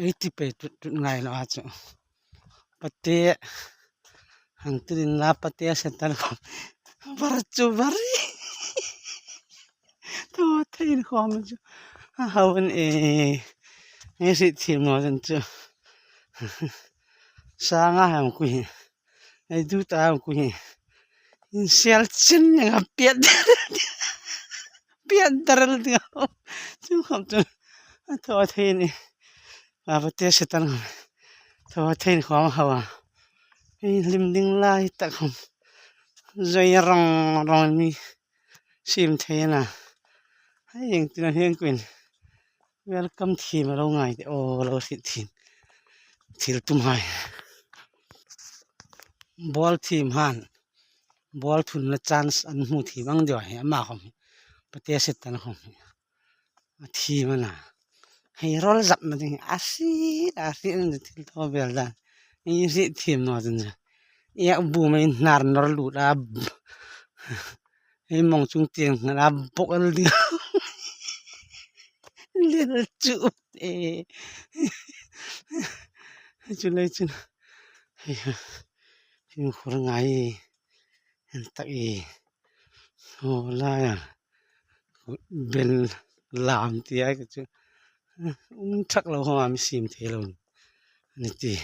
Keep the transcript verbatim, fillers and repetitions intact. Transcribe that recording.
Ei ti pei tut tut ngai lo a chu. Pate hang tirin la pate setan khom. Var chu var. Thaw thei inkhawm chu. A hau an e. Ei hriet thiem naw chun chu. Sanga hang kui. Ei du ta hang kui. Insel chin nga piat. Piat daral dia. Chu khom chu. A thaw thei ni. A pate setan khom. Thaw thei inkhawm hau a. Ei hlim ding lai tak khom. Zoi rong rong mi. Sim thei na. Hei, heng tina heng kuin. Welcome thiem a lo ngai te. O, lo hriet thiem. Thil tum hai. Ball thiem han. Ball thunna chance an hmu thiem ang deu hi. Ama khom hi. Pate setan khom hi. A thiem a na. Hei rol zap na ding. A hriet, a hriet na thil thaw bel dan. Ei hriet thiem naw chun chu. Ek bu mai hnar nor lut a. Ei mong chung tieng ngan a bok el ding. Lil chu e. Chu lei chun. Hei, him khur ngai. En tak e. Ho la ya. Ben lam ti ai ka chu. Um thak lo ho am sim thei lo. Ni ti.